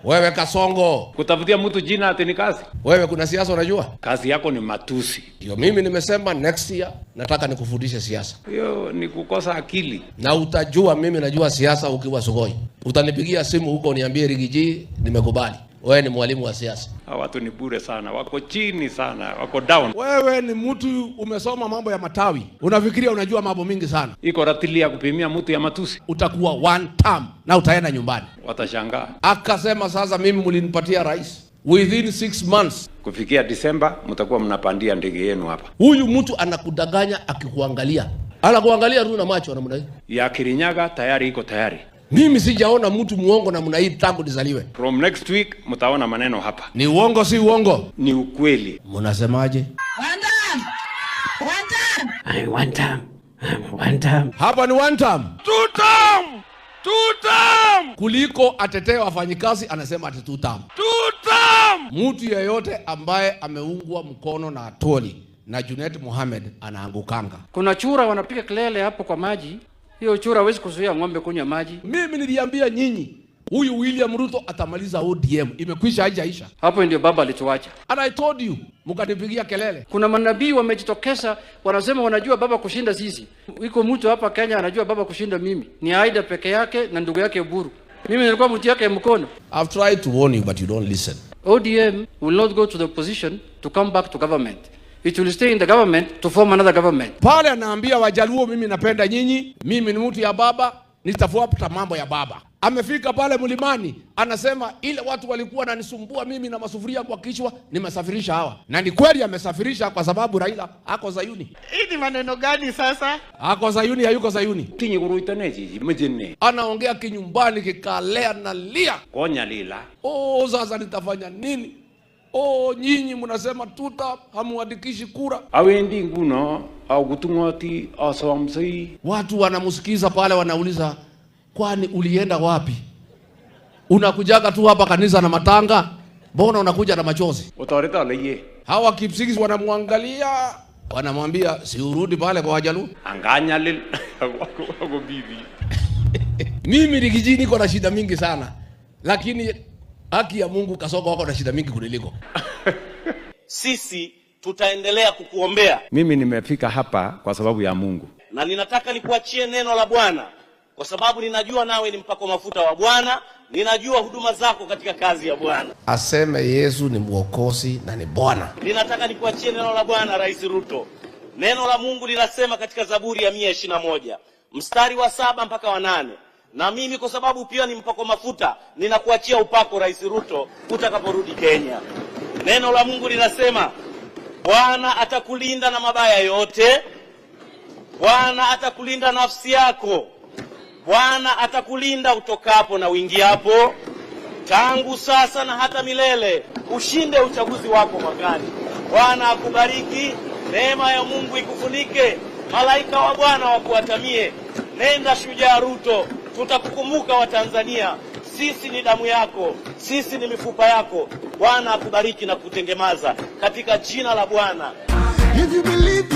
Wewe Kasongo, Kutafutia mtu jina ati ni kazi? Wewe kuna siasa unajua? Kazi yako ni matusi. Ndio mimi nimesema next year nataka nikufundishe siasa. Hiyo ni kukosa akili. Na utajua mimi najua siasa ukiwa Sugoi. Utanipigia simu huko uniambie, "Riggy G, nimekubali. Wewe ni mwalimu wa siasa." Hawa watu ni bure sana, wako chini sana, wako down. Wewe ni mtu umesoma mambo ya matawi, unafikiria unajua mambo mingi sana. Iko ratili ya kupimia mtu ya matusi, Utakuwa one term na utaenda nyumbani. Watashangaa. Akasema sasa, mimi mlinipatia rais within 6 months. Kufikia Disemba mtakuwa mnapandia ndege yenu hapa. Huyu mtu anakudanganya akikuangalia, anakuangalia tu na macho namna hii. Ya Kirinyaga tayari iko tayari. Mimi sijaona mtu muongo namna hii tangu nizaliwe. From next week mtaona maneno hapa. Ni uongo, si uongo? Ni ukweli. Mnasemaje? One time. One time. I one time. One time. Hapa ni one term. Two term! Two term! Kuliko atetee wafanyikazi anasema ati two term. Two term! Mtu yeyote ambaye ameungwa mkono na Atwoli na Junet Mohamed anaangukanga. Kuna chura wanapiga kelele hapo kwa maji. Hiyo chura hawezi kuzuia ng'ombe kunywa maji. Mimi niliambia nyinyi huyu William Ruto atamaliza ODM, imekwisha, haijaisha. Hapo ndio baba alituacha. And I told you, mkanipigia kelele. Kuna manabii wamejitokeza wanasema wanajua baba kushinda sisi. Iko mtu hapa Kenya anajua baba kushinda mimi. Ni Aida peke yake na ndugu yake Oburu. Mimi nilikuwa mtu yake mkono. I've tried to warn you but you don't listen. ODM will not go to the opposition to come back to government. It will stay in the government to form another government. Pale anaambia Wajaluo, mimi napenda nyinyi, mimi ni mtu ya baba, nitafuata mambo ya baba. Amefika pale mlimani, anasema ile watu walikuwa wananisumbua mimi na masufuria kwa kichwa, nimesafirisha hawa. Na ni kweli amesafirisha, kwa sababu Raila ako Zayuni. Hii ni maneno gani sasa? Ako Zayuni, hayuko Zayuni. Tinye koroito ne chichi? Moche ne? Anaongea kinyumbani, kikalea na lia. Konyalila. Oh, sasa nitafanya nini? Oh, nyinyi mnasema tuta hamuandikishi kura. Awendi nguno akutung'oti asomsei. Watu wanamsikiza pale, wanauliza, "Kwani ulienda wapi? Unakujaga tu hapa kanisa na matanga, mbona unakuja na machozi?" Otoreto ale iye. Hawa Kipsigis wanamwangalia, wanamwambia, "Si urudi pale kwa Wajaluo." Anganyalil ako bibi. Mimi Riggy G niko na shida mingi sana, lakini haki ya Mungu Kasongo wako na shida mingi kuniliko. Sisi tutaendelea kukuombea. Mimi nimefika hapa kwa sababu ya Mungu. Na ninataka nikuachie neno la Bwana kwa sababu ninajua nawe ni mpako mafuta wa Bwana, ninajua huduma zako katika kazi ya Bwana. Aseme Yesu ni Mwokozi na ni Bwana. Ninataka nikuachie neno la Bwana, Rais Ruto. Neno la Mungu linasema katika Zaburi ya 121 mstari wa 7 mpaka wa 8. Na mimi kwa sababu pia ni mpako mafuta, ninakuachia upako, Rais Ruto, utakaporudi Kenya. Neno la Mungu linasema Bwana atakulinda na mabaya yote, Bwana atakulinda nafsi yako, Bwana atakulinda utokapo na uingiapo, tangu sasa na hata milele. Ushinde uchaguzi wako mwakani. Bwana akubariki, neema ya Mungu ikufunike, malaika wa Bwana wakuatamie. Nenda shujaa Ruto, tutakukumbuka Watanzania. Sisi ni damu yako, sisi ni mifupa yako. Bwana akubariki na kutengemaza katika jina la Bwana. If you believe